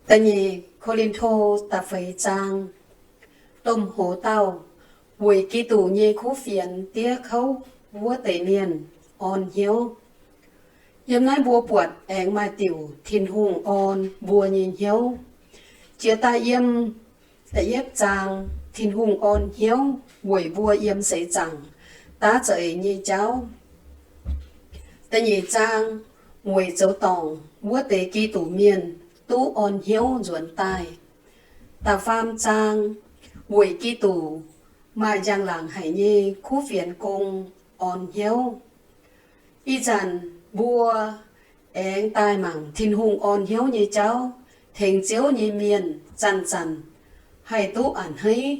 Da'nyeic Ko^lin^to da'feix zaang. Domh hoz dauh, weic Giduc nyei kuv fienx diev kouv wuov deix mienh orn hnyouv. Yiem naaiv mbuo buatc aengx maaih diuc Tin-Hungh orn mbuo nyei hnyouv. Jiex daaih yiem da'yietv zaang, Tin-Hungh orn hnyouv weic mbuo yiem seix zaangc daav za'eix nyei jauv. Da'nyeic zaang, weic zoux dorngc wuov deix Giduc mienh duqv orn hnyouv nzuonx daaih. Da'faam zaang, weic Giduc maaih njang-laangc haic nyei kuv fienx gong orn hnyouv. Ih zanc mbuo aengx daaih mangc Tin-Hungh orn hnyouv nyei jauv, tengx Ziouv nyei mienh zanc-zanc haih duqv a'hneiv.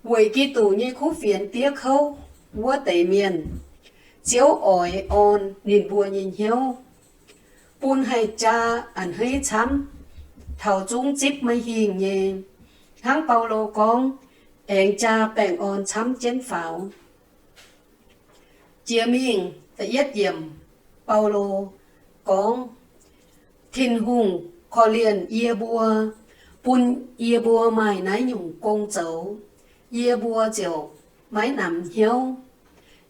Weic Giduc nyei kuv fienx diev kouv wuov deix mienh, Ziouv oix orn ninh mbuo nyei hnyouv, bun haih jaa a'hneiv camv, taux zungv zipv maiv hingh nyei. Hnangv Baulo gorngv, aengx jaa baengh orn camv jienv faaux. Jiex mingh da'yietv yiemc, Baulo gorngv, Tin-Hungh korv-lienh yie mbuo, bun yie mbuo maaih naaiv nyungc gong zoux, yie mbuo ziouc maiv namx hnyouv.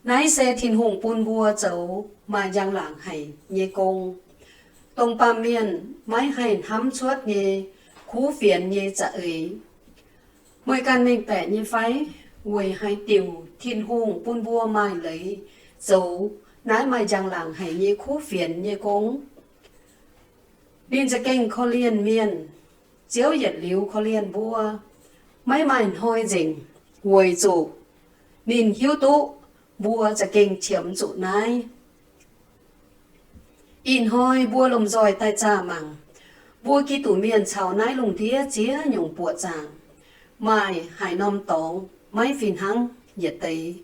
Naaiv se Tin-Hungh bun mbuo zoux maaih njang-laangc haic nyei gong, dongh baamh mienh maiv haih hnamv cuotv nyei kuv fienx nyei za'eix. Meih ganh mengh baeqc nyei fai? Weic haaix diuc Tin-Hungh bun mbuo maaih leiz zoux naaiv maaih njang-laangc haic nyei kuv fienx nyei gong? Ninh za'gengh korv-lienh mienh. Ziouv yietc liuz korv-lienh mbuo, maiv maaih hnoi nzengc, weic zuqc ninh hiuv duqv mbuo za'gengh qiemx zuqc naaiv. Ih hnoi mbuo lomh nzoih daaih zaah mangc, mbuo Giduc mienh caux naaiv lungh ndiev ziex nyungc buoqc zaangc maaih haaix norm dorngx maiv fih hnangv yietc deix.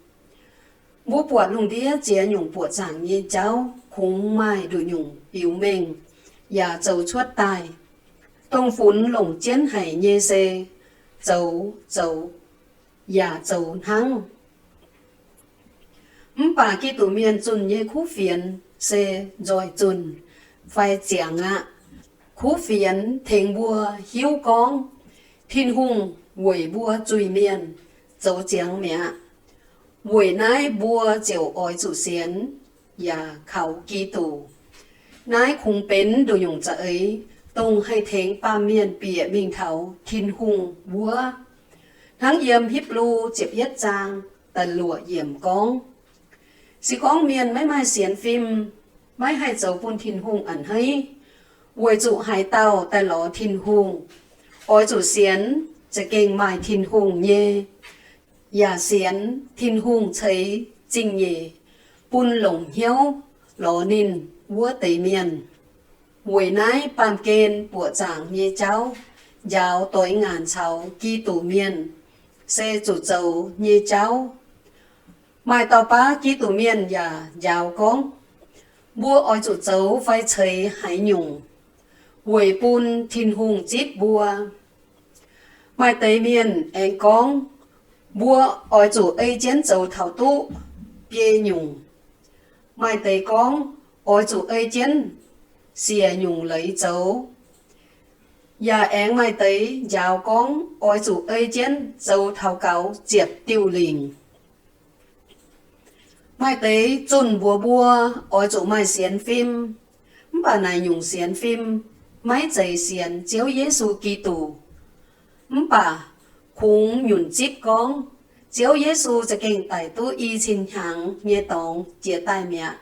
Mbuo buatc lungh ndiev ziex nyungc buoqc zaangc nyei jauv kungx maaih nduqc nyungc biux mengh yaac zoux cuotv daaih. Dongh funx longc jienv haic nyei se zoux, zoux, yaac zoux hnangv. Mv baac Giduc mienh zunh nyei kuv fienx se nzoih zunh fai ziangx aqv. Kuv fienx tengx mbuo hiuv gorngv Tin-Hungh weic mbuo zuiz-mienh zoux ziangx mi'aqv. Weic naaiv mbuo ziouc oix zuqc sienx yaac kaux Giduc. Naaiv kungx benx nduqc nyungc za'eix, dongh haih tengx baamh mienh bieqc mingh taux Tin-Hungh wuov. Hnangv yiem Hipv^lu ziepc yietv zaang da'luoqc yiemc gorngv, se gorngv mienh maiv maaih sienx fim, maiv haih zoux bun Tin-Hungh a'hneiv, weic zuqc haaix dauh daaih lorz Tin-Hungh, oix zuqc sienx za'gengh maaih Tin-Hungh nyei, yaac sienx Tin-Hungh ceix zingh nyeic bun longc hnyouv lorz ninh wuov deix mienh. Weic naaiv baamh gen buoqc zaangc nyei jauv njaaux doix ngaanc caux Giduc mienh se zuqc zoux nyei jauv. Maaih dauh baav Giduc mienh yaac njaaux gorngv, mbuo oix zuqc zoux fai ceix haaix nyungc weic bun Tin-Hungh zipv mbuo? Maaih deix mienh aengx gorngv, mbuo oix zuqc ei jienv zoux taux duqv biei nyungc. Maaih deix gorngv, oix zuqc ei jienv siec nyungc leiz zoux. Yaac aengx maaih deix njaaux gorngv oix zuqc ei jienv zoux taux gaux ziepc diuh lingc. Maaih deix zunh mbuox mbuo oix zuqc maaih sienx fim, mv baac naaic nyungc sienx fim maiv zeiz sienx Ziouv Yesu Giduc. Mv baac kungx nyunc zipv gorngv Ziouv Yesu za'gengh daic duqv i cin hnyangx nyei dorngx jiex daaih mi'aqv.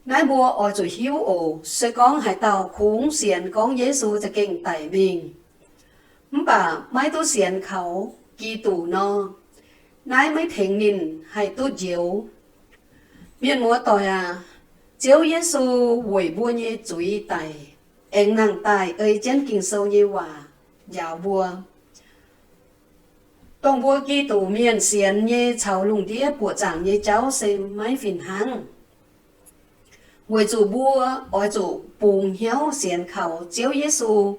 Naaiv mbuo oix zuqc hiuv oc. Se gorngv haaix dauh kungx sienx gorngv Yesu za'gengh daic mingh, mv baac maiv duqv sienx kaux Giduc nor, naaiv maiv tengx ninh haih duqv njoux. Mienh muoz-doic aac, Ziouv Yesu weic mbuo nyei zuiz daic, aengx nangh daaih ei jienv Ging-Sou nyei waac njaaux mbuo. Dongh mbuo Giduc mienh sienx nyei caux lungh ndiev buoqc zaangc nyei jauv se maiv fih hnangv. Weic zuqc mbuo oix zuqc bungx hnyouv sienx kaux Ziouv Yesu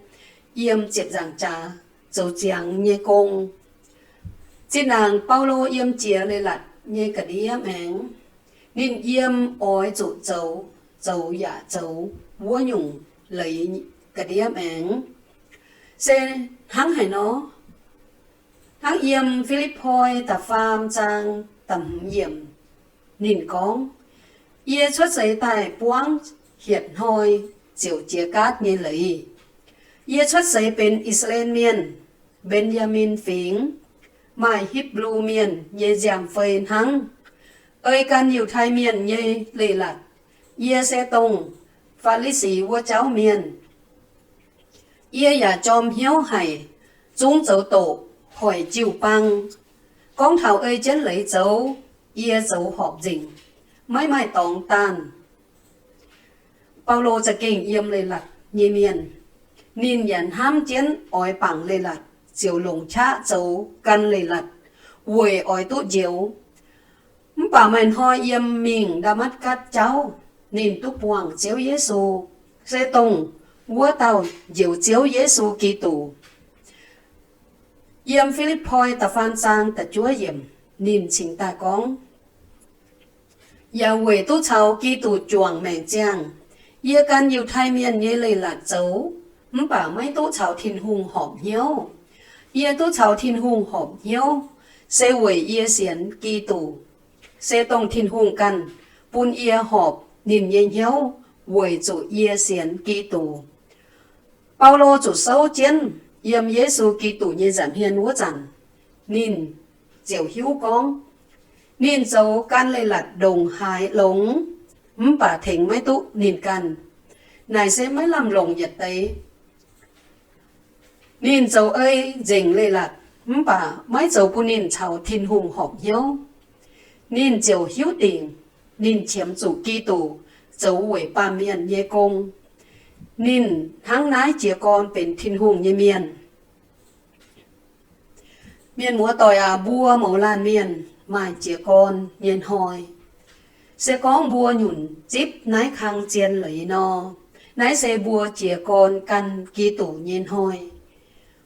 yiem ziepc nzaangc jaax zoux ziangx nyei gong. Zinh ndaangc Baulo yiem jiex leiz-latc nyei ga'ndiev maengx, ninh yiem oix zuqc zoux, zoux yaac zoux wuov nyungc leiz ga'ndiev maengx. Se hnangv haaix nor? Hnangv yiem Fi^lipv^poi da'faam zaang da'hmz yiemc, ninh gorngv, Yie cuotv seix daaih buangv hietc hnoi ziouc jiex gaatv nyei leiz. Yie cuotv seix benx I^saa^laa^en Mienh, Mben^yaa^min Fingx, maaih Hipv^lu Mienh nyei nziaamv-fei hnangv. Ei gan Yiutai Mienh nyei leiz-latc, yie se dongh Faa^li^si wuov jauv mienh. Yie yaac jorm hnyouv haic, zungv zoux doqc hoic jiu-baang. Gorngv taux ei jienv leiz zoux, yie zoux horpc nzengc, maiv maaih dorngx daanh. Baulo za'gengh yiem leiz-latc nyei mienh. Ninh yaac hnamv jienv oix bangc leiz-latc ziouc longc qaqv zoux gan leiz-latc weic oix duqv njoux. Mv baac maaih hnoi yiem mingh Ndaa^matv^gatc jauv, ninh duqv buangh Ziouv Yesu, se dongh wuov dauh Njoux Ziouv Yesu Giduc. Yiem Fi^lipv^poi da'faam zaang da'juov yiemc, ninh cingx daaih gorngv, Yaac weic duqv caux Giduc juangc maengc ziangh, yie gan Yiutai Mienh nyei leiz-latc zoux, mv baac maiv duqv caux Tin-Hungh horpc hnyouv. Yie duqv caux Tin-Hungh horpc hnyouv, se weic yie sienx Giduc, se dongh Tin-Hungh ganh bun yie horpc ninh nyei hnyouv weic zuqc yie sienx Giduc. Baulo zuqc souv jienv yiem Yesu Giduc nyei nza'hmien wuov zanc, ninh ziouc hiuv gorngv, ninh zoux gan leiz-latc ndongc haaix longx, mv baac tengx maiv duqv ninh ganh. Naaic se maiv lamh longc yietc deix. Ninh zoux ei nzengc leiz-latc, mv baac maiv zoux bun ninh caux Tin-Hungh horpc hnyouv. Ninh ziouc hiuv dingc ninh qiemx zuqc Giduc zoux weic baamh mienh nyei gong. Ninh hnangv naaiv jiez gorn benx Tin-Hungh nyei mienh. Mienh muoz-doic aac, mbuo mouz laanh mienh maaih jiez gorn nyei hnoi. Se gorngv mbuo nyunc zipv naaiv kang zien leiz nor, naaiv se mbuo jiez gorn gan Giduc nyei hnoi.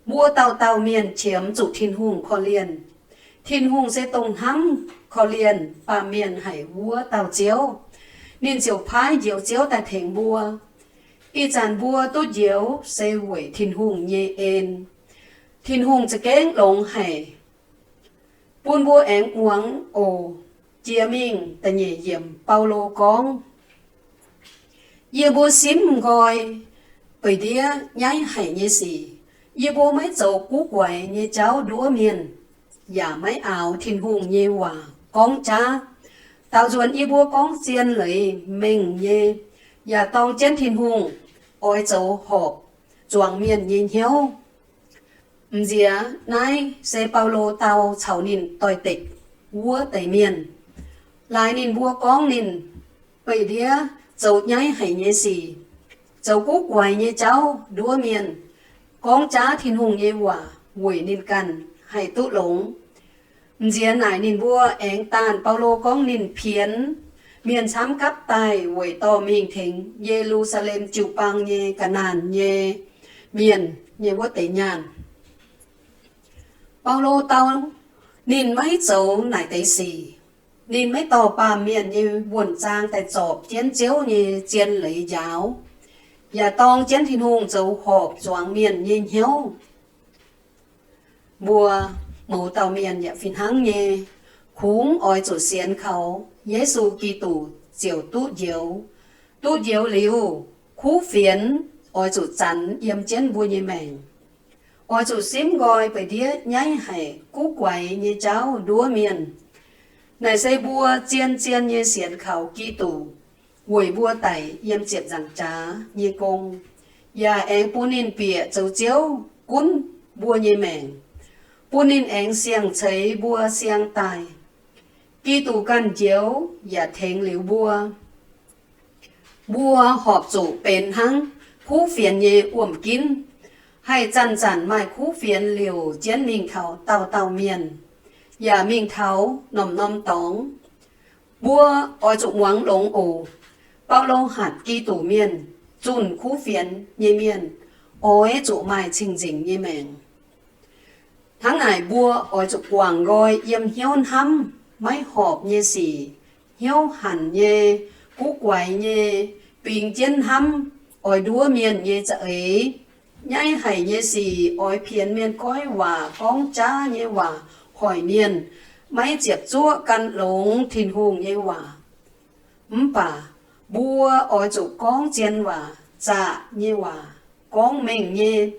Mbuo dauh dauh mienh qiemx zuqc Tin-Hungh korv-lienh. Tin-Hungh se dongh hnamv korv-lienh baamh mienh haic wuov dauh Ziouv. Ninh ziouc paaiv Njoux Ziouv daaih tengx mbuo. Ih zanc mbuo duqv njoux se weic Tin-Hungh nyei en. Tin-Hungh za'gengh longx haic, bun mbuo aengx muangx oc. Jiex mingh da'nyeic yiemc, Baulo gorngv, Yie mbuo simv nqoi beic ndiev nyaiv haic nyei sic. Yie mbuo maiv zoux guv guaix nyei jauv nduov mienh, yaac maiv aaux Tin-Hungh nyei waac gorngv jaav. Daaux nzuonx yie mbuo gorngv zien leiz mengh nyei, yaac dorng jienv Tin-Hungh oix zoux horpc zuangx mienh nyei hnyouv. M'nziex naaiv se Baulo dau caux ninh doix-dekc wuov deix mienh. Laaix ninh mbuo gorngv ninh beic ndiev zoux nyaiv haic nyei sic, zoux guv guaix nyei jauv nduov mienh, gorngv jaav Tin-Hungh nyei waac weic ninh ganh haih duqv longx. M'nziex naaic ninh mbuo aengx daanh Baulo gorngv ninh pienx mienh camv gapv daaih weic dorh mingh tengx Ye^lu^saa^lem jiu-baang nyei ga'naaiv naanc nyei mienh nyei wuov deix nyaanh. Baulo dau ninh maiv zoux naaic deix sic. Ninh maiv dorh baamh mienh nyei wuonh zaang daaih zorpc jienv Ziouv nyei zien leiz njaaux, yaac dorng jienv Tin-Hungh zoux horpc zuangx mienh nyei hnyouv. Mbuo mouz dauh mienh yaac fih hnangv nyei. Kungx oix zuqc sienx kaux Yesu Giduc ziouc duqv njoux. Duqv njoux liuz, kuv fienx oix zuqc zanx yiem jienv mbuo nyei maengc. Oix zuqc simv nqoi beic ndiev nyaiv haic guv guaix nyei jauv nduov mienh. Naaic se mbuo zien-zien nyei sienx kaux Giduc weic mbuo daic yiem ziepc nzaangc jaax nyei gong, yaac aengx bun ninh bieqc zoux Ziouv gunv mbuo nyei maengc, bun ninh aengx siang-ceix mbuo siang daaih. Giduc ganh njoux yaac tengx liuz mbuo. Mbuo horpc zuqc benx hnangv kuv fienx nyei wuom-ginv, haih zanc-zanc maaih kuv fienx liouc jienv mingh taux dauh dauh mienh, yaac mingh taux norm-norm dorngx. Mbuo oix zuqc muangx longx oc. Baulo hatc Giduc mienh, zunh kuv fienx nyei mienh, oix zuqc maaih cing-nzengc nyei maengc. Hnangv naaic, mbuo oix zuqc guangc nqoi yiem hnyouv hnamv maiv horpc nyei sic, hnyouv hanc nyei, guv guaix nyei, bingx jienv hnamv, oix nduov mienh nyei za'eix. Nyaiv haic nyei sic oix pienx mienh goiv waac, gorngv jaav nyei waac hoic mienh, maiv ziepc zuoqv gan longx Tin-Hungh nyei waac. Mv baac mbuo oix zuqc gorngv zien waac, zaqc nyei waac, gorngv mengh nyei,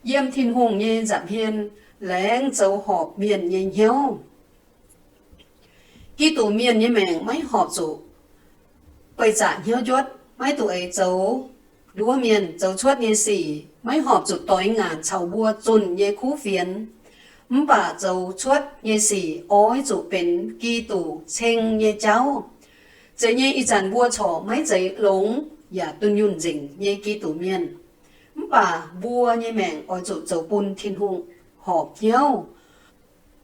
yiem Tin-Hungh nyei nza'hmien, laengz zoux horpc mienh nyei hnyouv. Giduc mienh nyei maengc maiv horpc zuqc beih zaqc hnyouv njuotv, maiv duqv eix zoux nduov mienh. Zoux cuotv nyei sic maiv horpc zuqc doix ngaanc caux mbuo zunh nyei kuv fienx. Mv baac zoux cuotv nyei sic oix zuqc benx Giduc ceng nyei jauv. Zeiz nyei, ih zanc mbuo corc maiv zeiz longx yaac dunh yunh nzengc nyei Giduc mienh. Mv baac mbuo nyei maengc oix zuqc zoux bun Tin-Hungh horpc hnyouv.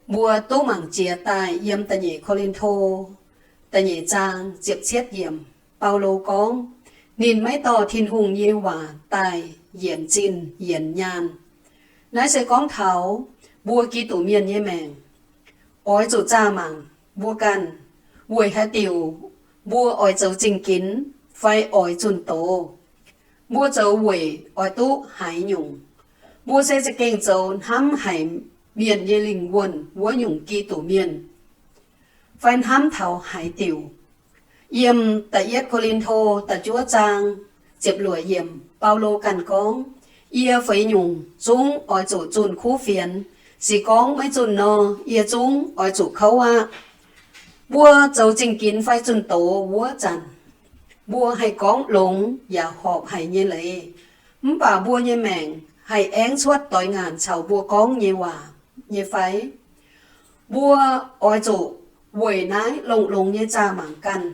Mbuo duqv mangc jiex daaih yiem da'nyeic Ko^lin^to da'nyeic zaang ziepc cietv yiemc, Baulo gorngv, ninh maiv dorh Tin-Hungh nyei waac daaih yienc zinh yienc nyaanh. Naaiv se gorngv taux mbuo Giduc mienh nyei maengc oix zuqc zaah mangc mbuo ganh, weic haaix diuc mbuo oix zoux zingh ginx fai oix zunh doz. Mbuo zoux weic oix duqv haaix nyungc? Mbuo se za'gengh zoux hnamv haic mienh nyei lingh wuonh wuov nyungc Giduc mienh, fai hnamv taux haaix diuc? Yiem da'yietv Ko^lin^to da'juov zaang ziepc luoqc yiemc, Baulo ganh gorngv, yie feix nyungc zungv oix zuqc zunh kuv fienx. Se gorngv maiv zunh nor, yie zungv oix zuqc kouv aqv. Mbuo zoux zingh ginx fai zunh doz wuov zanc, mbuo haih gorngv longx yaac horpc haic nyei leiz, mv baac mbuo nyei maengc haih aengv cuotv doix ngaanc caux mbuo gorngv nyei waac nyei fai? Mbuo oix zuqc weic naaiv longx-longx nyei zaah mangc ganh.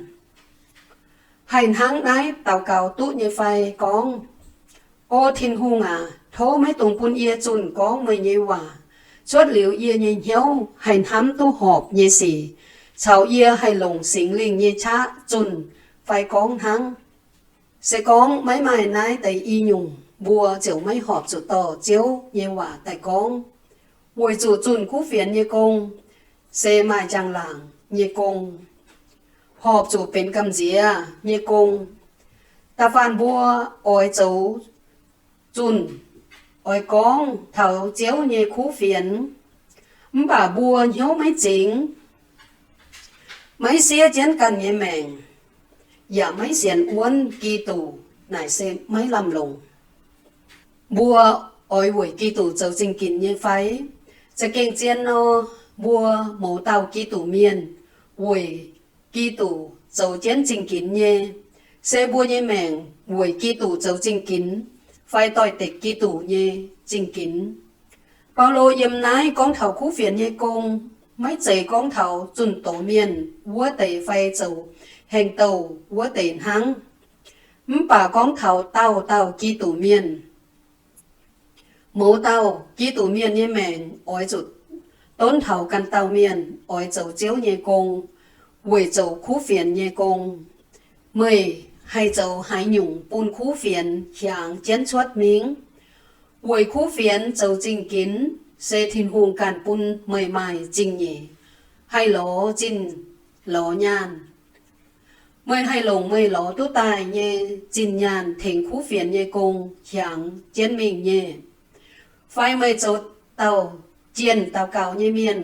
Haih hnangv naaiv daux gaux duqv nyei fai? Gorngv, O Tin-Hungh aac, tov maiv dungx bun yie zunh gorngv meih nyei waac cuotv liuz yie nyei hnyouv haih hnamv duqv horpc nyei sic, caux yie haih longc Singx Lingh nyei qaqv zunh fai gorngv hnangv. Se gorngv maiv maaih naaiv deix i nyungc, mbuo ziouc maiv horpc zuqc dorh Ziouv nyei waac daaih gorngv. Weic zuqc zunh kuv fienx nyei gong se maaih njang-laangc nyei gong, horpc zuqc benx gamh nziex nyei gong. Da'faanh mbuo oix zoux zunh, oix gorngv taux Ziouv nyei kuv fienx, mv baac mbuo hnyouv maiv zingx, maiv siev jienv ganh nyei maengc, yaac maiv sienx wuonv Giduc, naaic se maiv lamh longc. Mbuo oix weic Giduc zoux zingh ginx nyei fai? Za'gengh zien nor, mbuo mouz dauh Giduc mienh weic Giduc zoux jienv zingh ginx nyei. Se mbuo nyei maengc weic Giduc zoux zingh ginx fai doix-dekc Giduc nyei zingh ginx? Baulo yiem naaiv gorngv taux kuv fienx nyei gong, maiv zeiz gorngv taux zunh doz mienh wuov deix fai zoux hengx-douh wuov deix hnangv, mv baac gorngv taux dauh dauh Giduc mienh. Mouz dauh Giduc mienh nyei maengc oix zuqc donv taux ganh dauh mienh oix zoux Ziouv nyei gong, weic zoux kuv fienx nyei gong. Meih haih zoux haaix nyungc bun kuv fienx hiaangx jienv cuotv mingh? Weic kuv fienx zoux zingh ginx se Tin-Hungh ganh bun meih maaih zingh nyeic, haih lorz zinh lorz nyaanh. Meih haih longc meih lorz duqv daaih nyei zinh nyaanh tengx kuv fienx nyei gong hiaangx jienv mingh nyei. Fai meih zoux dauh jienh daux gaux nyei mienh,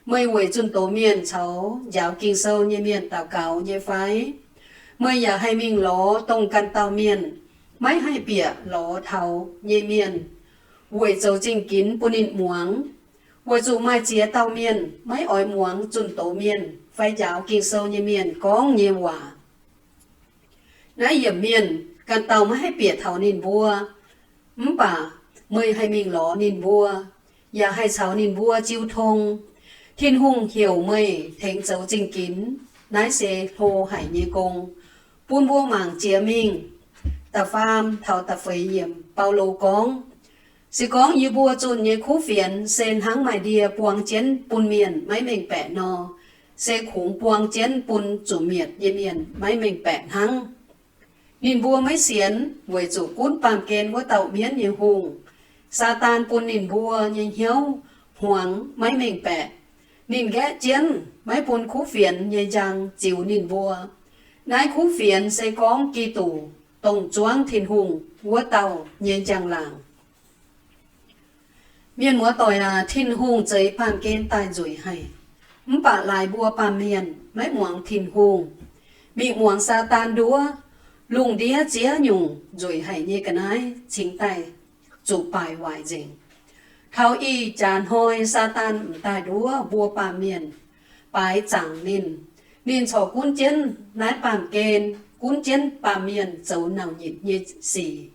meih weic zunh doz mienh caux njaaux Ging-Sou nyei mienh daux gaux nyei fai? Meih yaac haih mingh lorz dongh ganh dauh mienh maiv haih bieqc lorz taux nyei mienh, weic zoux zingh ginx bun ninh muangx. Weic zuqc maaih ziex dauh mienh maiv oix muangx zunh doz mienh fai njaaux Ging-Sou nyei mienh gorngv nyei waac. Naaiv yiemc mienh ganh dauh maiv haih bieqc taux ninh mbuo, mv baac meih haih mingh lorz ninh mbuo, yaac haih caux ninh mbuo jiu tong. Tin-Hungh heuc meih tengx zoux zingh ginx, naaiv se hlo haic nyei gong, bun mbuo mangc jiex mingh. Da'faam taux da'feix yiemc, Baulo gorngv, Se gorngv yie mbuo zunh nyei kuv fienx se hnangv maaih ndie buang jienv bun mienh maiv mengh baeqc nor, se kungx buang jienv bun zuqc mietc nyei mienh maiv mengh baeqc hnangv. Ninh mbuo maiv sienx weic zuqc gunv baamh gen wuov dauh mienv nyei hungh, Saadaan, bun ninh mbuo nyei hnyouv hmuangx maiv mengh baeqc. Ninh nqaeqv jienv maiv bun kuv fienx nyei njang ziux ninh mbuo. Naaiv kuv fienx se gorngv Giduc. dongh zuangv Tin-Hungh wuov dauh nyei njang-laangc. Mienh muoz-doic aac, Tin-Hungh zeix baamh gen daaih nzueic haic, mv baac laaix mbuo baamh mienh maiv muangx Tin-Hungh, mingh muangx Saadaan nduov, lungh ndiev ziex nyungc nzueic haic nyei ga'naaiv cingx daaih zuqc baaic waaic nzengc. Taux ih jaax hnoi Saadaan m'daaih nduov mbuo baamh mienh, baaix zaangc ninh. Ninh corc gunv jienv naaiv baamh gen, gunv jienv baamh mienh zoux nauc nyitc nyei sic,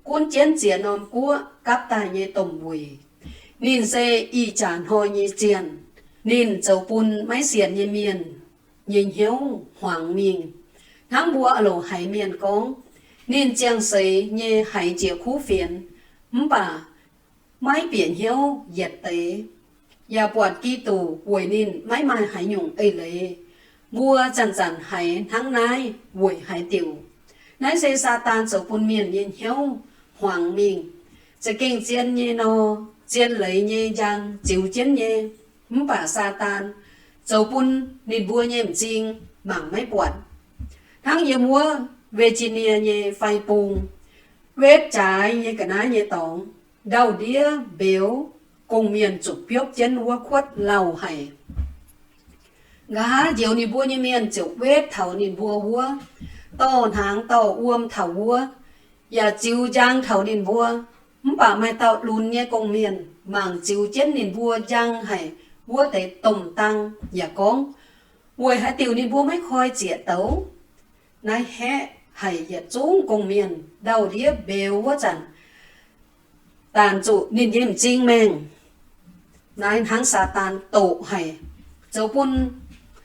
gunv jienv ziex norm guoqv gapv daaih nyei domh wuic. Ninh se ih jaax hnoi nyei zienh. Ninh zoux bun maiv sienx nyei mienh nyei hnyouv hmuangx mingh. Hnangv mbuo a'louc haiz mienh gorngv, ninh ziangh seix nyei haiz jiex kuv fienx, mv baac maiv bieqc hnyouv yietc deix, yaac buatc Giduc weic ninh maiv maaih haaix nyungc eix leiz. Mbuo zanc-zanc haiz hnangv naaiv weic haaix diuc? Naaiv se Saadaan zoux bun mienh nyei hnyouv hmuangx mingh. Za'gengh zien nyei nor, zien leiz nyei njang ziux jienv nyei, mv baac Saadaan zoux bun ninh mbuo nyei m'zing mangc maiv buatc. Hnangv yiem wuov Virginia nyei fai bung, wetv jaaix nyei ga'naaiv nyei dorngx, ndau-ndiev mbeux, gong-mienh zuqc biopv jienv wuov kuotv lauh haic. Nqa'haav njoux ninh mbuo nyei mienh ziouc wetv taux ninh mbuo wuov, dorh hnaangx dorh wuom taux wuov, yaac ziux njang taux ninh mbuo. Mv baac maaih dauh lunx nyei gong-mienh mangc ziux jienv ninh mbuo njang haic wuov deix domh dang yaac gorngv, weic haaix diuc ninh mbuo maiv koi zieqc douz? Naaiv haeqv haic yietc zungv gong-mienh. Ndau-ndiev mbeux wuov zanc, daanc zuqc ninh nyei m'zing maengh. Naaiv hnangv Saadaan doqc haic, zoux bun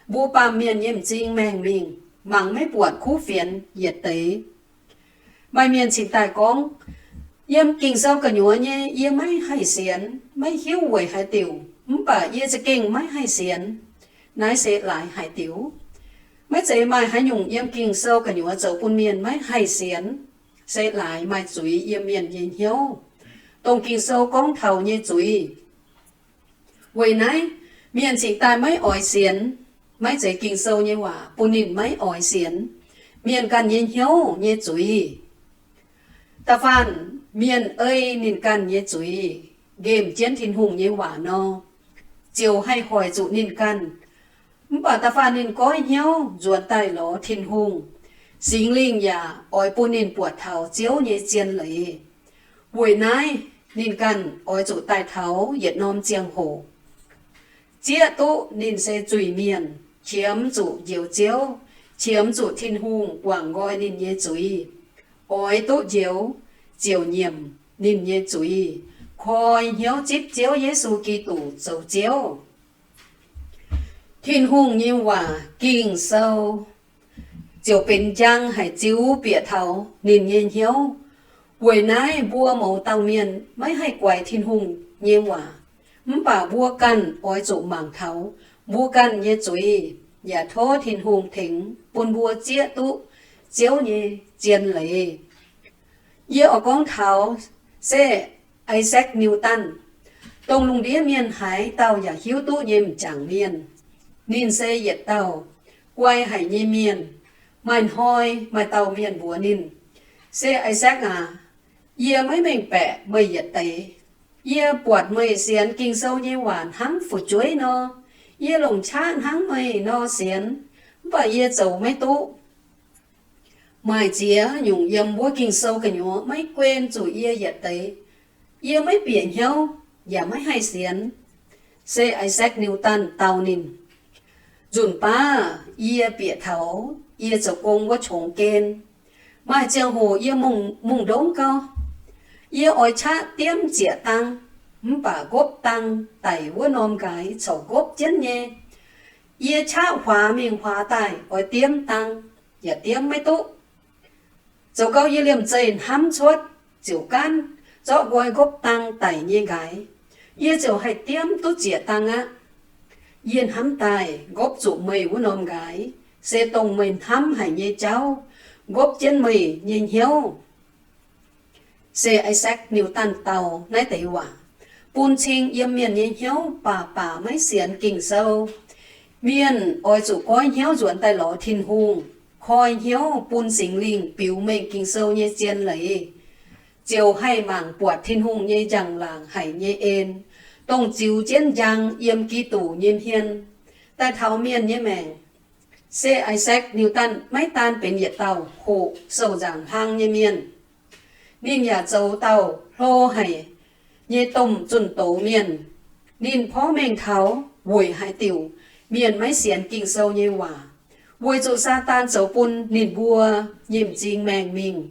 mbuo baamh mienh nyei m'zing maengh mingh, mangc maiv buatc kuv fienx yietc deix. Maaih mienh cingx daaih gorngv, yiem Ging-Sou gu'nyuoz nyei yie maiv haih sienx, maiv hiuv weic haaix diuc, mv baac yie za'gengh maiv haih sienx. Naaiv se laaix haaix diuc? Maiv zeiz maaih haaix nyungc yiem Ging-Sou gu'nyuoz zoux bun mienh maiv haih sienx. Se laaix maaih zuiz yiem mienh nyei hnyouv, dongh Ging-Sou gorngv taux nyei zuiz. Weic naaiv, mienh cingx daaih maiv oix sienx. Maiv zeiz Ging-Sou nyei waac bun ninh maiv oix sienx, mienh ganh nyei hnyouv nyei zuiz. Da'faanh mienh ei ninh ganh nyei zuiz nqemh jienv Tin-Hungh nyei waac nor, ziouc haih hoic zuqc ninh ganh. Mv baac da'faanh ninh goiv hnyouv nzuonx daaih lorz Tin-Hungh, Singx Lingh yaac oix bun ninh buatc taux Ziouv nyei zien leiz. Weic naaiv, ninh ganh oix zuqc daaih taux yietc norm ziangh hoc zieqv duqv ninh se zuiz-mienh, qiemx zuqc Njoux Ziouv, qiemx zuqc Tin-Hungh guangc nqoi ninh nyei zuiz. Oix duqv njoux, ziouc nyiemc ninh nyei zuiz, koi hnyouv zipv Ziouv Yesu Giduc zoux Ziouv. Tin-Hungh nyei waac Ging-Sou ziouc benx njang haic ziux bieqc taux ninh nyei hnyouv. Weic naaiv mbuo mouz dauh mienh maiv haih guaix Tin-Hungh nyei waac, mv baac mbuo ganh oix zuqc mangc taux mbuo ganh nyei zuiz, yaac tov Tin-Hungh tengx bun mbuo zieqv duqv Ziouv nyei zien leiz. Yie oix gorngv taux se Isaac Newton, dongh lungh ndiev mienh haaix dauh yaac hiuv duqv nyei m'jangc mienh. Ninh se yietc dauh guai haic nyei mienh. Maaih hnoi maaih dauh mienh mbuox ninh, Se Isaac aac, yie maiv mengh baeqc meih yietc deix. Yie buatc meih sienx Ging-Sou nyei waac hnangv fu'jueiv nor. Yie longc qaqv hnangv meih nor sienx, mv baac yie zoux maiv duqv. Maaih ziex nyungc yiem wuov Ging-Sou gu'nyuoz maiv guen zuqc yie yietc deix. Yie maiv bieqc hnyouv yaac maiv haih sienx. Se Isaac Newton dau ninh, Nzunc baav yie bieqc taux yie zoux gong wuov qongx gen, maaih ziangh hoc yie mungh, mungh ndongv gau, yie oix qaqv diemv zieqc dang, mv baac nqopv dang daic wuov norm nqaaix corc nqopv jienv nyei. Yie qaqv huaax mingh huaax daaih oix diemv dang, yaac diemv maiv duqv. Zoux gau yie liemh zeih hnamv cuotv ziouc gaanv zorqv nqoi nqopv dang daic nyei nqaaix, yie ziouc haih diemv duqv zieqc dang aqv. Yie hnamv daaih nqopv zuqc meih wuov norm nqaaix, se dongh meih hnamv haic nyei jauv nqopv jienv meih nyei hnyouv. Se Isaac Newton dau naaiv deix waac, bun cing yiem mienh nyei hnyouv baac baac maiv sienx Ging-Sou. Mienh oix zuqc goiv hnyouv nzuonx daaih lorz Tin-Hungh, koi hnyouv bun Singx Lingh biux mengh Ging-Sou nyei zien leiz, ziouc haih mangc buatc Tin-Hungh nyei njang-laangc haic nyei en, dongh ziux jienv njang yiem Giduc nyei hmien daaih taux mienh nyei maengc. Se Isaac Newton maiv daan benx yietc dauh hoqc sou-nzaangc hlang nyei mienh. Ninh yaac zoux dauh hlo haic nyei domh zunh doz mienh. Ninh porv mengh taux weic haaix diuc mienh maiv sienx Ging-Sou nyei waac, weic zuqc Saadaan zoux bun ninh mbuo nyei m'zing maengh mingh,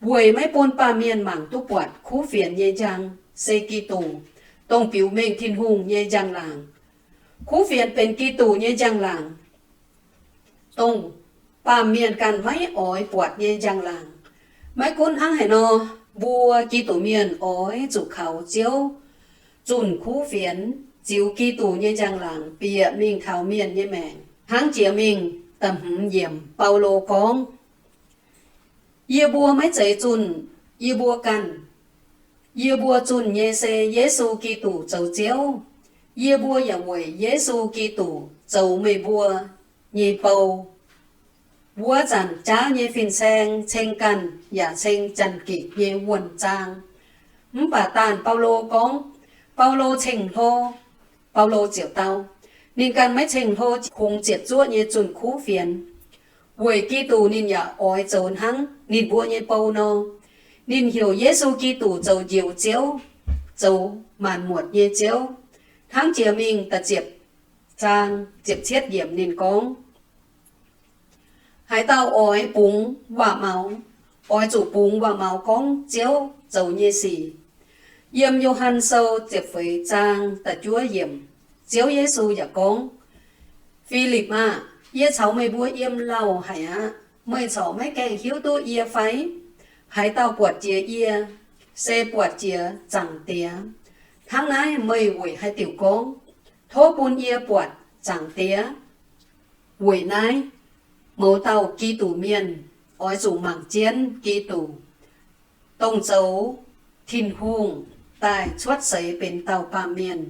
weic maiv bun baamh mienh mangc duqv buatc kuv fienx nyei njang se Giduc, dongh biux mengh Tin-Hungh nyei njang-laangc. Kuv fienx benx Giduc nyei njang-laangc, dongh baamh mienh ganh maiv oix buatc nyei njang-laangc. Maiv gunv hnangv haaix nor, mbuo Giduc mienh oix zuqc kaux Ziouv zunh kuv fienx, ziux Giduc nyei njang-laangc bieqc mingh taux mienh nyei maengc. Hnangv jiex mingh da'hmz yiemc Baulo gorngv, yie mbuo maiv zeiz zunh yie mbuo ganh. Yie mbuo zunh nyei se Yesu Giduc zoux Ziouv. Yie mbuo yaac weic Yesu Giduc zoux meih mbuo nyei bou. Wuov zanc jaav nyei fin-saeng ceng ganh yaac ceng Janx-Gikc nyei wuonh zaang. Mv baac daanh Baulo gorngv, Baulo ceng-hlo. Baulo ziouc dau, ninh ganh maiv ceng-hlo kungx ziepc zuoqv nyei zunh kuv fienx, weic Giduc ninh yaac oix zoux hnangv ninh mbuo nyei bou nor. Ninh heuc Yesu Giduc zoux Njoux Ziouv, zoux maanc muotc nyei Ziouv. Hnangv jiex mingh da'ziepc zaang ziepc cietv yiemc ninh gorngv, haaix dauh oix bungx waac-maux, oix zuqc bungx waac-maux gorngv Ziouv zoux nyei sic. Yiem Yo^han Sou ziepc feix zaang da'juov yiemc, Ziouv Yesu yaac gorngv, Filipc aah! Yie caux meih mbuo yiem lauh haic aqv. Meih corc maiv gaengh hiuv duqv yie fai? Haaix dauh buatc jiex yie, se buatc jiex Zaangc Diex. Hnangv naaiv meih weic haaix diuc gorngv, tov bun yie buatc Zaangc Diex? Weic naaiv, mouz dauh Giduc mienh oix zuqc mangc jienv Giduc, dongh zoux Tin-Hungh daaih cuotv seix benx dauh baamh mienh.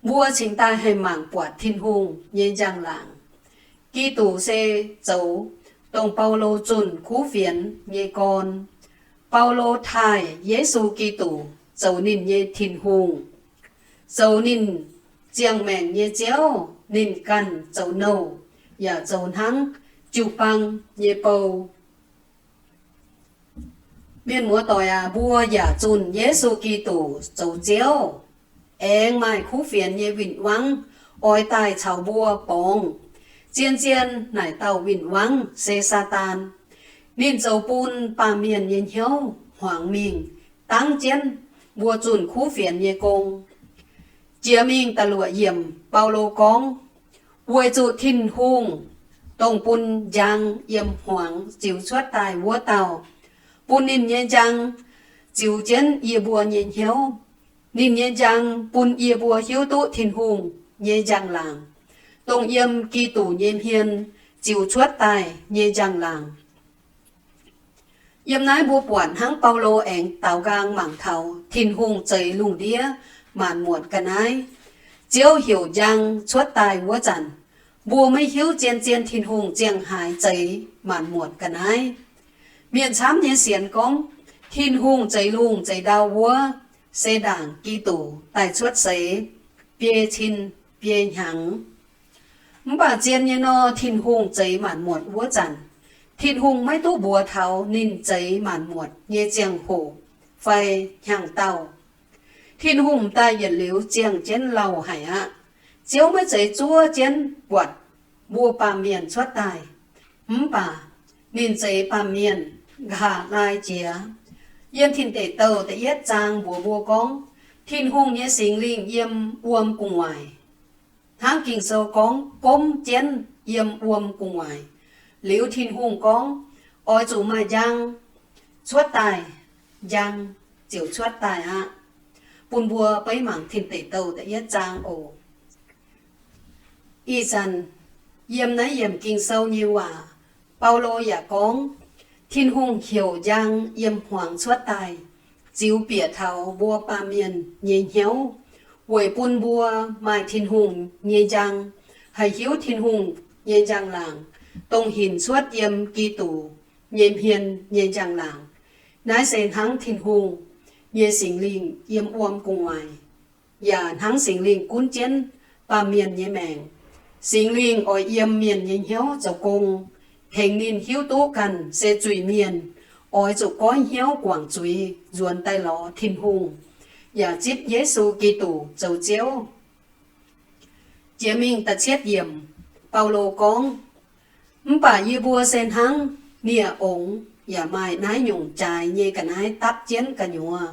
Mbuo cingx daaih haih mangc buatc Tin-Hungh nyei njang-laangc. Giduc se zoux dongh Baulo zunh kuv fienx nyei gorn. Baulo taaih Yesu Giduc zoux ninh nyei Tin-Hungh, zoux ninh ziangh maengc nyei Ziouv. Ninh ganh zoux nouh yaac zoux hnangv jiu-baang nyei bou. Mienh muoz-doic aac, mbuo yaac zunh Yesu Giduc zoux Ziouv, aengx maaih kuv fienx nyei win-wangv oix daaih caux mbuo borngz. Zien-zien naaic dauh win-wangv se Saadaan. Ninh zoux bun baamh mienh nyei hnyouv hmuangx mingh, dangv jienv mbuo zunh kuv fienx nyei gong. Jiex mingh da'luoqc yiemc Baulo gorngv, weic zuqc Tin-Hungh, dongh bun njang yiem hmuangx ziux cuotv daaih wuov dauh, bun ninh nyei njang ziux jienv yie mbuo nyei hnyouv. Ninh nyei njang bun yie mbuo hiuv duqv Tin-Hungh nyei njang-laangc, dongh yiem Giduc nyei hmien ziux cuotv daaih nyei njang-laangc. Yiem naaiv mbuo buatc hnangv Baulo aengx daaux nqaang mangc taux Tin-Hungh zeix lungh ndiev maanc muotc ga'naaiv. Ziouv heuc njang cuotv daaih wuov zanc, mbuo maiv hiuv zien-zien Tin-Hungh ziangh haaix zeix maanc muotc ga'naaiv. Mienh camv nyei sienx gorngv, Tin-Hungh zeix lungh zeix ndau wuov se ndaangc Giduc daaih cuotv seix, biei cin biei hnyangx. Mv baac zien nyei nor, Tin-Hungh zeix maanc muotc wuov zanc, Tin-Hungh maiv duqv mbuox taux ninh zeix maanc muotc nyei ziangh hoc fai hnyangx-daauh. Tin-Hungh m'daaih yietc liuz ziangh jienv lauh haic aqv. Ziouv maiv zeiz zuov jienv buatc mbuo baamh mienh cuotv daaih. Mv baac ninh zeix baamh mienh nqa'haav laai jiex. Yiem Tin Deic Douh da'yietv zaang mbuox mbuo gorngv, Tin-Hungh nyei Singx Lingh yiem wuom gu'nguaaic. Hnangv Ging-Sou gorngv, gomv jienv yiem wuom gu'nguaaic. Liuz Tin-Hungh gorngv, oix zuqc maaih njang cuotv daaih, njang ziouc cuotv daaih aqv. Bun mbuo beiv mangc Tin Deic Douh da'yietv zaang oc. Ih zanc yiem naaiv yiemc Ging-Sou nyei waac, Baulo yaac gorngv, Tin-Hungh heuc njang yiem hmuangx cuotv daaih, ziux bieqc taux mbuo baamh mienh nyei hnyouv, weic bun mbuo maaih Tin-Hungh nyei njang, haih hiuv Tin-Hungh nyei njang-laangc, dongh hinc cuotv yiem Giduc nyei hmien nyei njang-laangc. Naaiv se hnangv Tin-Hungh nyei Singx Lingh yiem wuom gu'nguaaic, yaac hnangv Singx Lingh gunv jienv baamh mienh nyei maengc. Singx Lingh oix yiem mienh nyei hnyouv zoux gong, tengx ninh hiuv duqv ganh se zuiz-mienh, oix zuqc goiv hnyouv guangc zuiz nzuonx daaih lorz Tin-Hungh, yaac zipv Yesu Giduc zoux Ziouv. Jiex mingh da'cietv yiemc, Baulo gorngv, Mv baac yie mbuo se hnangv nie-ongx yaac maaih naaiv nyungc jaaix nyei ga'naaiv dapv jienv gu'nyuoz.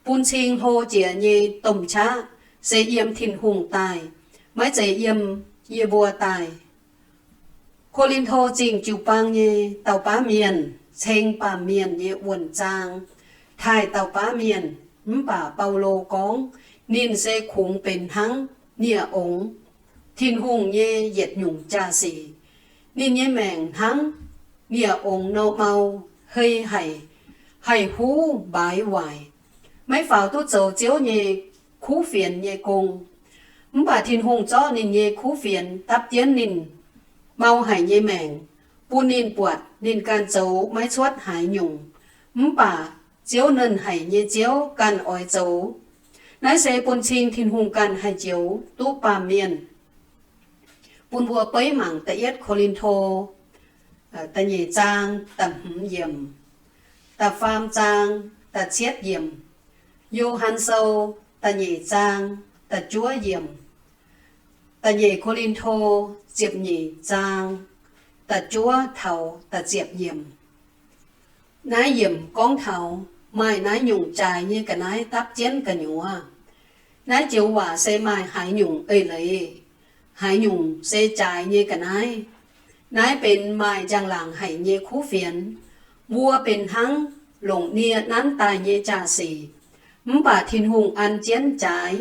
Bun cing hlo jiex nyei domh qaqv se yiem Tin-Hungh daaih, maiv zeiz yiem yie mbuo daaih. Ko^lin^to Zingh jiu-baang nyei dauh baav mienh ceng baamh mienh nyei wuonh zaang taaih dauh baav mienh. Mv baac Baulo gorngv ninh se kungx benx hnangv nie-ongx, Tin-Hungh nyei yietc nyungc jaa-sic. Ninh nyei maengc hnangv nie-ongx nor mau, hei haic, haih huv mbaaix waaic, maiv faaux duqv zoux Ziouv nyei kuv fienx nyei gong. Mv baac Tin-Hungh zorqv ninh nyei kuv fienx dapv jienv ninh mau haic nyei maengc, bun ninh buatc ninh ganh zoux maiv cuotv haaix nyungc, mv baac Ziouv, Nernh Haic nyei Ziouv, ganh oix zoux. Naaiv se bun cing Tin-Hungh ganh haih njoux duqv baamh mienh. Bun mbuo beiv mangc da'yietv Ko^lin^to da'nyeic zaang da'hmz yiemc, da'faam zaang da'cietv yiemc, Yo^han Sou da'nyeic zaang da'juov yiemc, da'nyeic Ko^lin^to ziepc nyeic zaang da'juov taux da'ziepc yiemc. Naaiv yiemc gorngv taux maaih naaiv nyungc jaaix nyei ga'naaiv dapv jienv gu'nyuoz. Naaiv joux waac se maaih haaix nyungc eix leiz, haaix nyungc se jaaix nyei ga'naaiv? Naaiv benx maaih njang-laangc haic nyei kuv fienx. Mbuo benx hnangv longc nie nanv daaih nyei jaa-sic, mv baac Tin-Hungh an jienv jaaix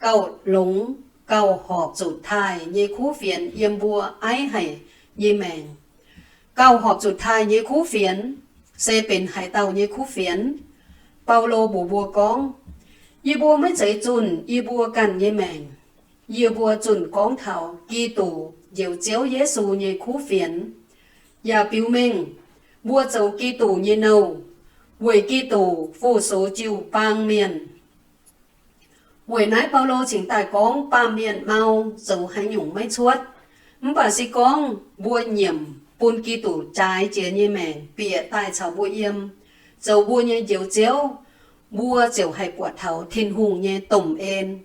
gauh longx, gauh horpc zuqc taaih nyei kuv fienx yiem mbuo aiv haic nyei maengc. Gauh horpc zuqc taaih nyei kuv fienx se benx haaix dauh nyei kuv fienx? Baulo mbuox mbuo gorngv, yie mbuo maiv zeiz zunh yie mbuo ganh nyei maengc. Yie mbuo zunh gorngv taux Giduc, Njoux Ziouv Yesu nyei kuv fienx, yaac biux mengh mbuo zoux Giduc nyei nouh, weic Giduc fu-sux jiu-baang mienh. Weic naaiv Baulo cingx daaih gorngv baamh mienh mau zoux haaix nyungc maiv cuotv, mv baac se gorngv mbuo nyiemc bun Giduc jaaix jiex nyei maengc bieqc daaih caux mbuo yiem, zoux mbuo nyei Njoux Ziouv, mbuo ziouc haih buatc taux Tin-Hungh nyei domh en.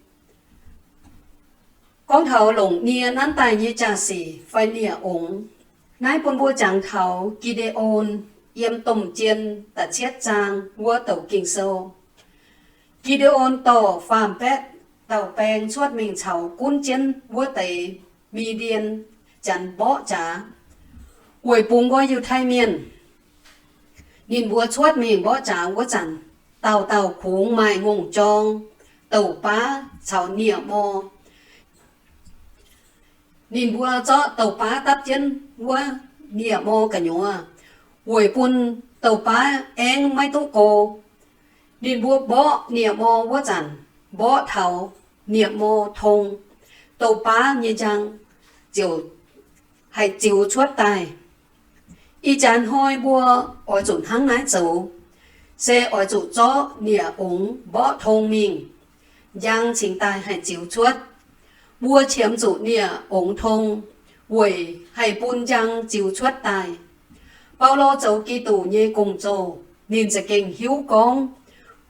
Gorngv taux longc nie nanv daaih nyei jaa-sic fai nie-ongx, naaiv bun mbuo jangx taux Gi^nde^on yiem Domh Jien da'cietv zaang wuov douc Ging-Sou. Gi^nde^on dorh faam-baeqv dauh baeng cuotv mingh caux gunv jienv wuov deix Mi^ndien Janx mborqv jaax, weic bungx nqoi Yiutai Mienh. Ninh mbuo cuotv mingh mborqv jaax wuov zanc, dauh dauh kungx maaih ngongh jorng, douc baav caux nie-mor. Ninh mbuo zorqv douc baav dapv jienv wuov nie-mor gu'nyuoz, weic bun douc baav aengv maiv duqv go. Ninh mbuo mborqv nie-mor wuov zanc, mborqv taux nie-mor tong, douc baav nyei njang ziouc haih ziux cuotv daaih. Ih jaax hnoi mbuo oix zuqc hnangv naaiv zoux, se oix zuqc zorqv nie-ongx mborqv tong mingh, njang cingx daaih haih ziux cuotv. Mbuo qiemx zuqc nie-ongx tong weic haih bun njang ziux cuotv daaih. Baulo zoux Giduc nyei gong-zoh, ninh za'gengh hiuv gorngv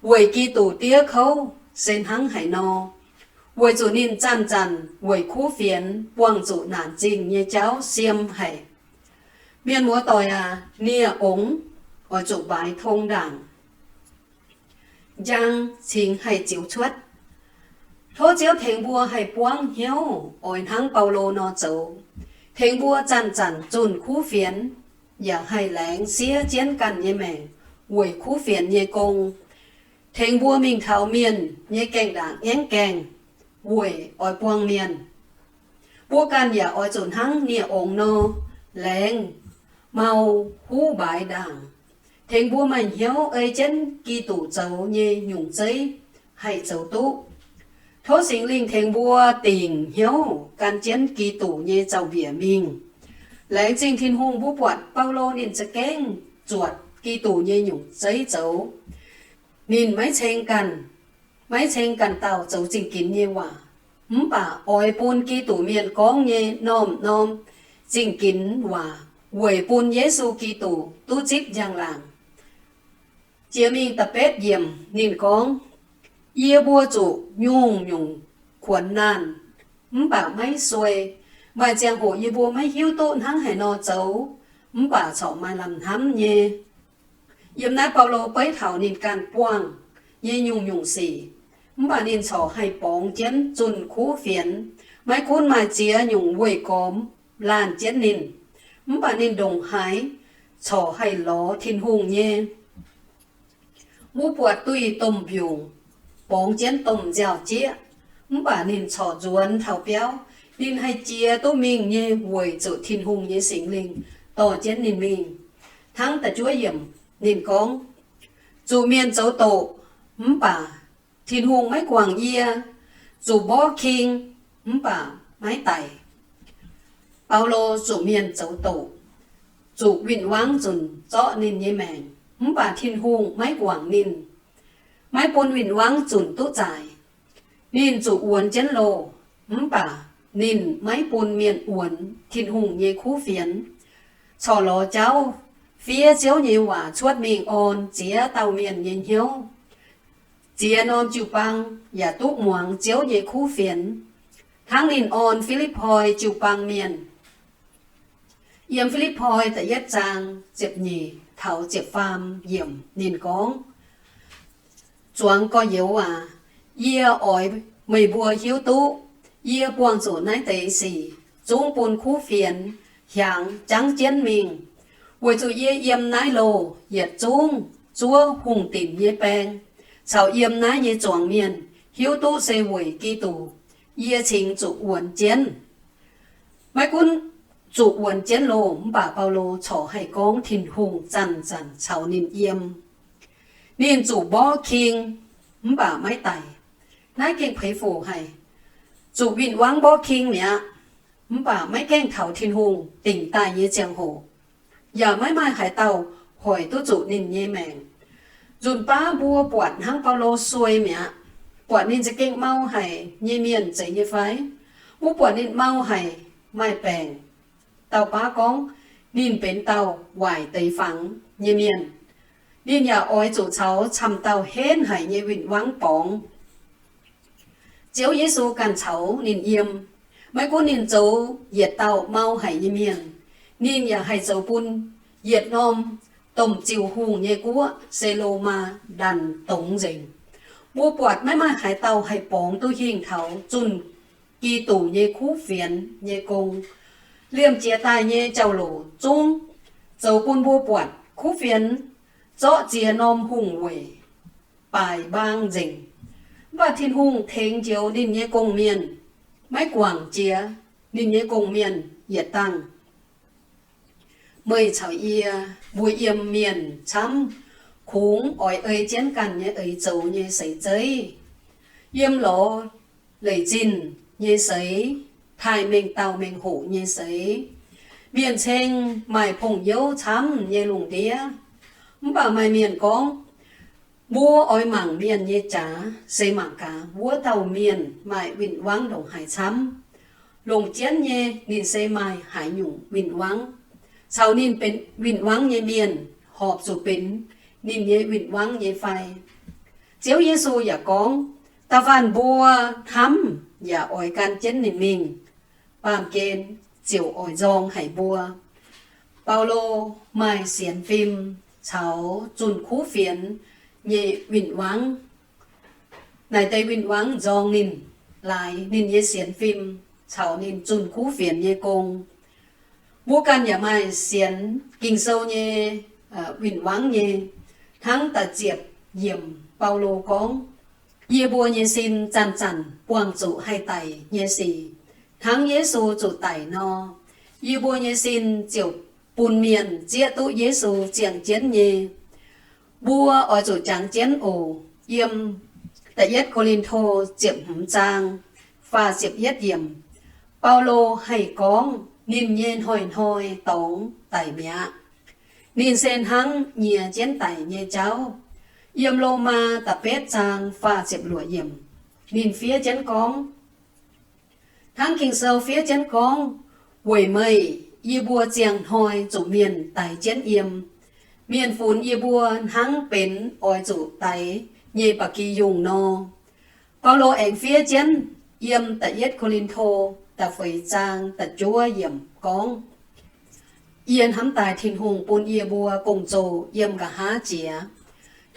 weic Giduc diev kouv se hnangv haaix nor, weic zuqc ninh zanc-zanc weic kuv fienx buangh zuqc naanc zingh nyei jauv siem haic. Mienh muoz-doic aac, nie-ongx oix zuqc mbaaix tong ndaangc, njang cingx haih ziux cuotv. Tov Ziouv tengx mbuo haih buangv hnyouv oix hnangv Baulo nor zoux, tengx mbuo zanc-zanc zunh kuv fienx, yaac haih laengz siev jienv ganh nyei maengc weic kuv fienx nyei gong. Tengx mbuo mingh taux mienh nyei gaengh ndaangc ngaengv gaengh weic oix buangh mienh. Mbuo ganh yaac oix zuqc hnangv nie-ongx nor, laengz mau huv mbaaix ndaangc. Tengx mbuo maaih hnyouv ei jienv Giduc zoux nyei nyungc zeiv haih zoux duqv. Tov Singx Lingh tengx mbuo dingc hnyouv gan jienv Giduc nyei zaux-mbiec mingh. Laengz zingh Tin-Hungh, mbuo buatc Baulo ninh za'gengh zuotc Giduc nyei nyungc zeiv zoux. Ninh maiv ceng ganh, maiv ceng ganh dauh zoux zingh ginx nyei waac, mv baac oix bun Giduc mienh gorngv nyei norm-norm zingh ginx waac weic bun Yesu Giduc duqv zipv njang-laangc. Jiex mingh da'betv yiemc ninh gorngv, yie mbuo zuqc nyungc-nyungc kuonx naanh, mv baac maiv suei. Maaih ziangh hoc yie mbuo maiv hiuv duqv hnangv haaix nor zoux, mv baac corc maaih lamh hnamv nyei. Yiem naaiv Baulo beiv taux ninh ganh buangh nyei nyungc-nyungc sic, mv baac ninh corc haih borngz jienv zunh kuv fienx. Maiv gunv maaih ziex nyungc weih gormx laanh jienv ninh, mv baac ninh ndongc haaix corc haih lorz Tin-Hungh nyei wuov buatc duih domh mbiungc, borngz jienv domh nziaaux-jieqv, mv baac ninh corc nzuonx taux biauv. Ninh haih jiex duqv mingh nyei weic zuqc Tin-Hungh nyei Singx Lingh dorh jienv ninh mingh. Hnangv da'juov yiemc ninh gorngv, zuqc mienh zoux doqc, mv baac Tin-Hungh maiv guangc yie. Zuqc mborqv king, mv baac maiv daic. Baulo zuqc mienh zoux doqc, zuqc win-wangv zunc zorqv ninh nyei maengc, mv baac Tin-Hungh maiv guangc ninh, maiv bun win-wangv zunc duqv zaaic. Ninh zuqc wuonx jienv loh, mv baac ninh maiv bun mienh wuonx Tin-Hungh nyei kuv fienx, corc lorz jauv fiev Ziouv nyei waac cuotv mingh orn ziex dauh mienh nyei hnyouv. Ziex norm jiu-baang yaac duqv muangx Ziouv nyei kuv fienx, hnangv ninh orn Fi^lipv^poi jiu-baang mienh. Yiem Fi^lipv^poi da'yietv zaang ziepc nyeic taux ziepc faam yiemc ninh gorngv, zuangx gorx-youz aac, yie oix meih mbuo hiuv duqv yie buangh zuqc naaiv deix sic zungv bun kuv fienx hiaangx jangv jienv mingh, weic zuqc yie yiem naaiv loh yietc zungv zuov hungh dinc nyei baeng, caux yiem naaiv nyei zuangx mienh hiuv duqv se weic Giduc, yie cingx zuqc wuonx jienv. Maiv gunv zuqc wuonx jienv loh, mv baac Baulo corc haih gorngv Tin-Hungh zanc-zanc caux ninh yiem. Ninh zuqc mborqv king, mv baac maiv daic. Naaiv gengh peix fuc haic. Zuqc win-wangv mborqv king mi'aqv, mv baac maiv gaengh taux Tin-Hungh dingc daaih nyei ziangh hoc, yaac maiv maaih haaix dauh hoic duqv zuqc ninh nyei maengc. Nzunc baav mbuo buatc hnangv Baulo suei mi'aqv, buatc ninh za'gengh mau haic nyei mienh zeiz nyei fai? Mbuo buatc ninh mau haic, maaih baengc. Dauh baav gorngv ninh benx dauh waaic deix fangx nyei mienh. Ninh yaac oix zuqc caux camv dauh henv haic nyei win-wangv borngz. Ziouv Yesu ganh caux ninh yiem. Maiv gunv ninh zoux yietc dauh mau haic nyei mienh, ninh yaac haih zoux bun yietc norm domh ziuh hungh nyei guoqv, se Lomaa, ndanc dongz nzengc. Mbuo buatc maiv maaih haaix dauh haih borngz duqv hingh taux zunh Giduc nyei kuv fienx nyei gong. Liemh jiex daaih nyei jauv-louc zungv zoux bun mbuo buatc kuv fienx zorqv ziex norm hungh weic baaic mbaang nzengc. Mv baac Tin-Hungh tengx njoux ninh nyei gong-mienh, maiv guangc jiex ninh nyei gong-mienh yietc dangh. Meih caux yie, mbuo yiem mienh camv, kungx oix ei jienv ganh nyei eix zoux nyei seix zeiv. Yiem lorz leic zinh nyei seix, taaih mengh dauh mengh hoc nyei seix, mienh ceng maaih pong-youv camv nyei lungh ndiev. Mv baac maaih mienh gorngv, mbuo oix mangc mienh nyei jaax, se mangc gaax wuov dauh mienh maaih win-wangv ndongc haaix camv. Longc jienv nyei ninh se maaih haaix nyungc win-wangv, caux ninh benx win-wangv nyei mienh horpc zuqc benx ninh nyei win-wangv nyei fai. Ziouv Yesu yaac gorngv, da'faanh mbuo hnamv yaac oix gan jienv ninh mingh, baamh gen ziouc oix nzorng haic mbuo. Baulo maaih sienx fim caux zunh kuv fienx nyei win-wangv. Naaic deix win-wangv nzorng ninh, laaix ninh nyei sienx fim caux ninh zunh kuv fienx nyei gong. Mbuo ganh yaac maaih sienx Ging-Sou nyei win-wangv nyei. Hnangv da'ziepc yiemc Baulo gorngv, yie mbuo nyei sin zanc-zanc buangh zuqc haih daic nyei sic, hnangv Yesu zuqc daic nor, yie mbuo nyei sin ziouc bun mienh zieqv duqv Yesu ziangh jienv nyei. Mbuo oix zuqc jangx jienv oc. Yiem da'yietv Ko^lin^to ziepc hmz zaang faah ziepc yietv yiemc, Baulo haih gorngv, ninh nyei hnoi-hnoi dorngx daic mi'aqv. Ninh se hnangv nyiex jienv daic nyei jauv. Yiem Lomaa da'betv zaang faah ziepc luoqc yiemc, ninh fiev jienv gorngv, hnangv Ging-Sou fiev jienv gorngv, weic meih, yie mbuo ziangh hnoi zuqc mienh daix jienv yiem. Mienh funx yie mbuo hnangv benx oix zuqc daix nyei ba'gi yungh nor. Baulo aengx fiev jienv yiem da'yietv Ko^lin^to da'feix zaang da'juov yiemc gorngv, yie hnamv daaih Tin-Hungh bun yie mbuo gong-zoh yiem nqa'haav jiex,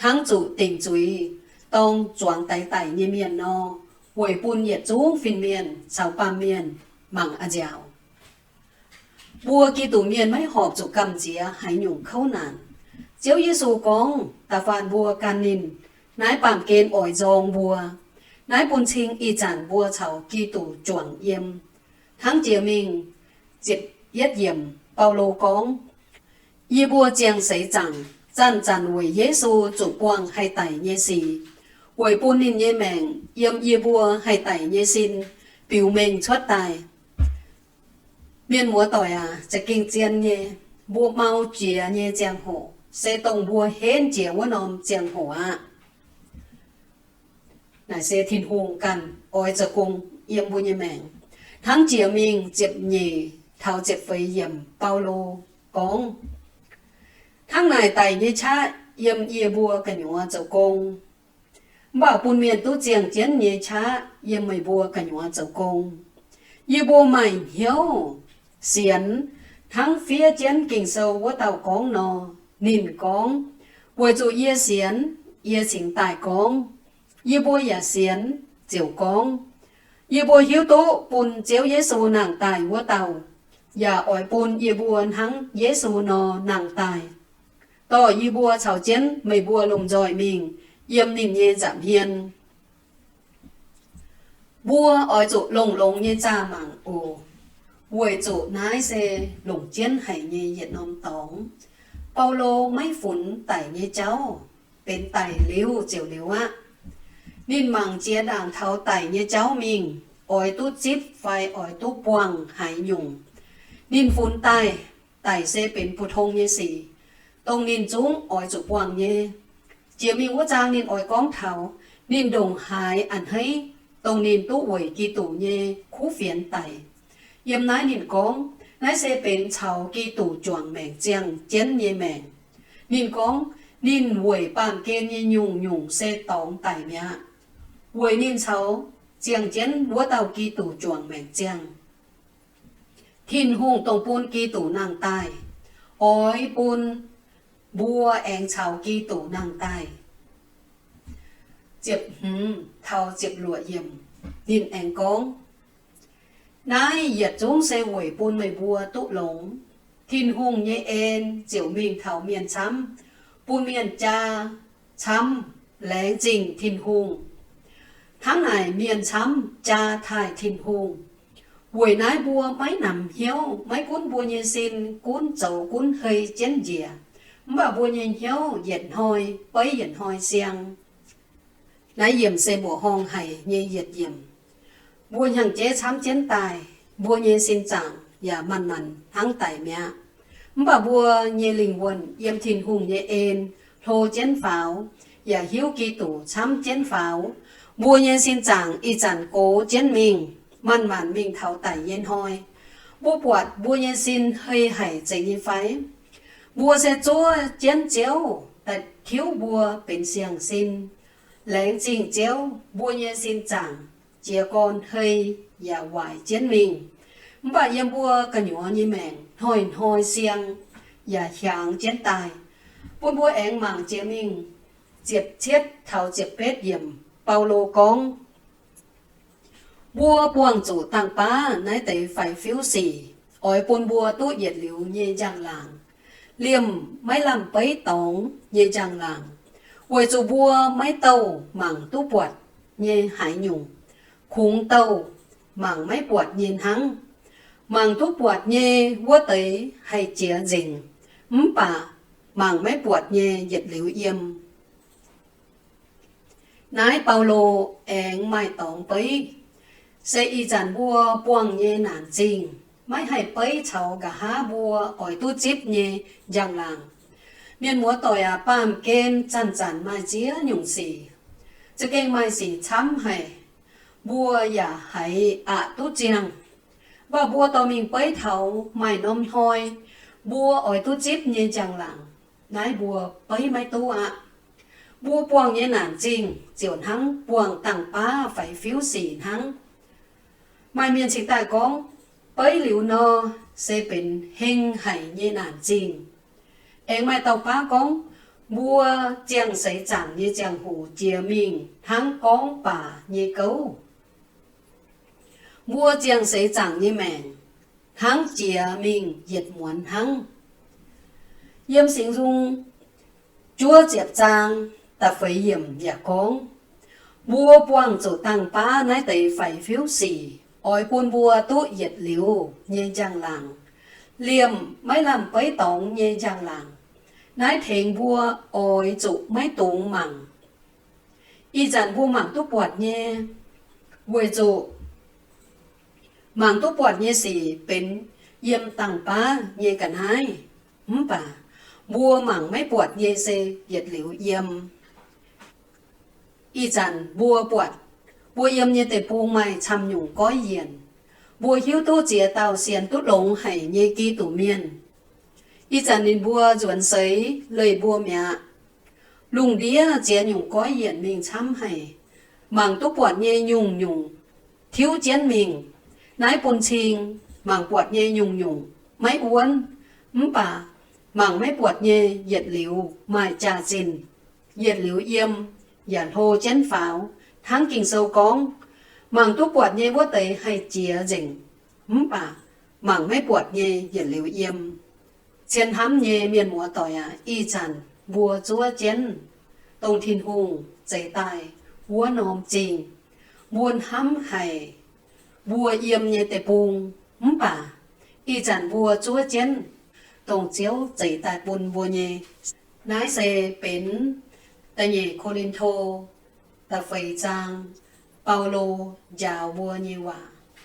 hnangv zuqc dingc zuiz dorng zuangx daix daic nyei mienh nor, weic bun yietc zungv fin-mienh caux baamh mienh mangc a'nziaauc. Mbuo Giduc mienh maiv horpc zuqc gamh nziex haaix nyungc kouv naanc. Ziouv Yesu gorngv da'faanh mbuo gan ninh, naaiv baamh gen oix nzorng mbuo. Naaiv bun cing ih zanc mbuo caux Giduc juangc yiem. Hnangv jiex mingh ziepc yietv yiemc, Baulo gorngv, yie mbuo ziangh seix zaangc zanc-zanc weic Yesu zuqc buangh haih daic nyei sic, weic bun ninh nyei maengc yiem yie mbuo haih daic nyei sin biux mengh cuotv daaih. Mienh muoz-doic aac, za'gengh zien nyei, mbuo mau jiex nyei ziangh hoc se dongh mbuo henv jiex wuov norm ziangh hoc aqv. Naaic se Tin-Hungh ganh oix zoux gong yiem mbuo nyei maengc. Hnangv jiex mingh ziepc nyeic taux ziepc feix yiemc, Baulo gorngv, hnangv naaic daic nyei qaqv yiem yie mbuo gu'nyuoz zoux gong, mv baac bun mienh duqv ziangh jienv nyei qaqv yiem meih mbuo gu'nyuoz zoux gong. Yie mbuo maaih hnyouv sienx hnangv fiev jienv Ging-Sou wuov dauh gorngv nor. Ninh gorngv, weic zuqc yie sienx, yie cingx daaih gorngv. Yie mbuo yaac sienx ziouc gorngv, yie mbuo hiuv duqv bun Ziouv Yesu nangh daaih wuov dauh, yaac oix bun yie mbuo hnangv Yesu nor nangh daaih, dorh yie mbuo caux jienv meih mbuo lomh nzoih mingh yiem ninh nyei nza'hmien. Mbuo oix zuqc longx-longx nyei zaah mangc oc, weic zuqc naaiv se longc jienv haic nyei yietc norm dorngx. Baulo maiv funx daic nyei jauv, benx daic liuz ziouc liuz aqv. Ninh mangc jiex ndaangc taux daic nyei jauv mingh, oix duqv zipv fai oix duqv buangh haaix nyungc. Ninh funx daaih, daic se benx bu tong nyei sic, dongh ninh zungv oix zuqc buangh nyei. Jiex mingh wuov zaang ninh oix gorngv taux ninh ndongc haaix a'hneiv dongh ninh duqv weic Giduc nyei kuv fienx daic. Yiem naaiv ninh gorngv, naaiv se benx caux Giduc juangc maengc ziangh jienv nyei maengc. Ninh gorngv, ninh weic baamh gen nyei nyungc-nyungc se dorngx daic mi'aqv, weic ninh caux ziangh jienv wuov dauh Giduc juangc maengc ziangh. Tin-Hungh dongh bun Giduc nangh daaih, oix bun mbuo aengx caux Giduc nangh daaih. Ziepc hmz taux ziepc luoqc yiemc, ninh aengx gorngv, naaiv yietc zungv se weic bun meih mbuo duqv longx. Tin-Hungh nyei en ziouc mingh taux mienh camv, bun mienh jaa camv laengz zingh Tin-Hungh. Hnangv naaic mienh camv jaa taaih Tin-Hungh. Weic naaiv mbuo maiv namx hnyouv, maiv gunv mbuo nyei sin gunv zoux gunv hei jienv njiec, mv baac mbuo nyei hnyouv yietc hnoi beiv yietc hnoi siang. Naaiv yiemc se mbuoqc horngh haic nyei yietc yiemc. Mbuo hnyangx-jeiv camv jienv daaih, mbuo nyei sin zaangc yaac manc-manc hnangv daic mi'aqv. Mv baac mbuo nyei lingh wuonh yiem Tin-Hungh nyei en hlo jienv faaux, yaac hiuv Giduc camv jienv faaux. Mbuo nyei sin zaangc ih zanc gox jienv mingh, manc-manc mingh taux daic nyei hnoi. Mbuo buatc mbuo nyei sin hei haic zeiz nyei fai? Mbuo se zuov jienv Ziouv da'tiuv mbuo benx siang-sin. Laengz zingh Ziouv, mbuo nyei sin zaangc jiez gorn hei yaac waaic jienv mingh. Mv baac yiem mbuo gu'nyuoz nyei maengc hnoi-hnoi siang yaac hiaangx jienv daaih. Bun mbuo aengx mangc jiex mingh ziepc cietv taux ziepc betv yiemc. Baulo gorngv, mbuo buangh zuqc dangh baav naaiv deix faix-fiuv sic, oix bun mbuo duqv yietc liuz nyei njang-laangc, liemh maiv lamh beiv dorngx nyei njang-laangc, weic zuqc mbuo maiv douh mangc duqv buatc nyei haaix nyungc, kungx douh mangc maiv buatc nyei hnangv. Mangc duqv buatc nyei wuov deix haih jiex nzengc, mv baac mangc maiv buatc nyei yietc liuz yiem. Naaiv Baulo aengx maaih dorngx beiv, se ih zanc mbuo buangh nyei naanc zingh. maiv haih beiv caux nqa'haav mbuo oix duqv zipv nyei njang-laangc. Mienh muoz-doic aac, baamh gen zanc-zanc maaih ziex nyungc sic, za'gengh maaih sic camv haic, mbuo yaac haiz aqc duqv ziangh. Mv baac mbuo dorh mingh beiv taux maaih norm hnoi mbuo oix duqv zipv nyei njang-laangc, naaiv mbuo beiv maiv duqv aqv. Mbuo buangh nyei naanc zingh ziouc hnangv buangh dangh baav faix-fiuv sic hnangv. Maaih mienh cingx daaih gorngv, beiv liuz nor se benx heng haic nyei naanc zingh. Aengx maaih dauh baav gorngv, mbuo ziangh seix zaangc nyei ziangh hoc jiex mingh hnangv gorngv baac nyei gouv. Mbuo ziangh seix zaangc nyei maengc hnangv jiex mingh yietc muonz hnangv. Yiem Singx Nzung juov ziepc zaang da'feix yiemc yaac gorngv, mbuo buangh zuqc dangh baav naaiv deix faix-fiuv sic oix bun mbuo duqv yietc liuz nyei njang-laangc, liemh maiv lamh beiv dorngx nyei njang-laangc. Naaiv tengx mbuo oix zuqc maiv dungx mangc. Ih zanc mbuo mangc duqv buatc nyei, weic zuqc mangc duqv buatc nyei sic benx yiem dangh baav nyei ga'naaiv. Mv baac mbuo mangc maiv buatc nyei se yietc liuz yiem. Ih zanc mbuo buatc, mbuo yiem nyei deic-bung maaih camv nyungc goiv yienc. Mbuo hiuv duqv ziex dauh sienx duqv longx haic nyei Giduc mienh. Ih zanc ninh mbuo nzuonx seix leih mbuo mi'aqv. Lungh ndiev ziex nyungc goiv yienc mingh camv haic. Mangc duqv buatc nyei nyungc-nyungc tiuv jienv mingh. Naaiv bun cing mangc buatc nyei nyungc-nyungc maiv wuonv. Mv baac mangc maiv buatc nyei yietc liuz maaih jaax-zinh, yietc liuz yiem, yaac hlo jienv faaux. Hnangv Ging-Sou gorngv, mangc duqv buatc nyei wuov deix haih jiex nzengc, mv baac mangc maiv buatc nyei yietc liuz yiem. Cien hnamv nyei mienh muoz-doic aac, ih zanc mbuo zuov jienv dongh Tin-Hungh zeix daaih wuov norm zingh. Mbuo hnamv haic mbuo yiem nyei deic-bung, mv baac ih zanc mbuo zuov jienv dongh Ziouv zeix daaih bun mbuo nyei. Naaiv se benx da'nyeic Ko^lin^to da'feix zaang, Baulo njaaux mbuo nyei waac.